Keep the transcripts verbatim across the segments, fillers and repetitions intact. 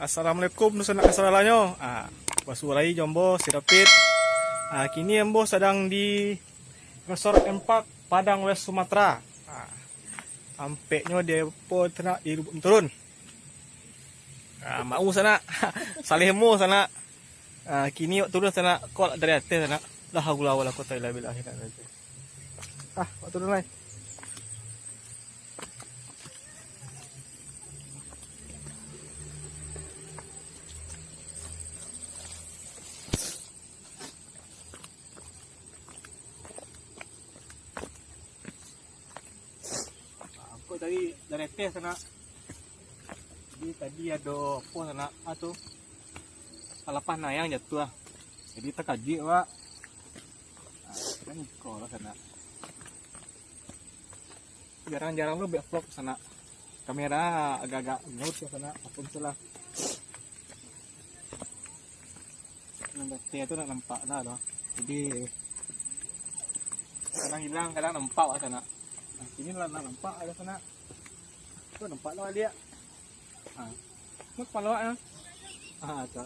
Assalamualaikum, dunsanak kasalahanyo. Ah, basuo lai jo ambo, si David. Ah, kini ambo sadang di Resort M Park, Padang West Sumatra. Ah, tampeknyo di apo tu nak, di Lubuk Turun. Ah, mau sanak. Saleh mo sanak. Ah, kini awak turun sanak, kok dari ateh sanak. La haula wala quwata illa billah. Ah, awak turun lai. Angkau tadi dari ateh sanak. Jadi tadi ado apo sanak, ah tu, talapah nayang jatuah. Jadi takajuik awak. Ah, kan iko lah sanak. Jarang-jarang lo buek vlog sanak. Kamera agak-agak nyaut lah sanak. Apo salah. Nan bateh tu nak nampak lah doh. Jadi kadang hilang, kadang nampak lah sanak. Nah, sini lah nak nampak lah sanak. Tu nampak lah liak. Ha. Mak palawak ya. Ha, tu.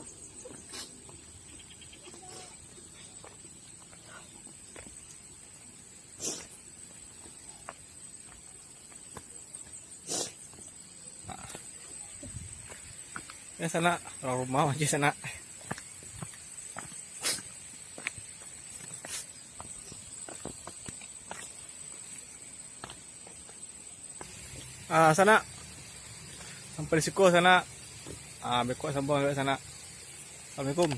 Ya sanak, urang rumah aja sanak. Ah, sanak. Sampai di siko sanak. Ah, beko sambung sanak. Assalamualaikum.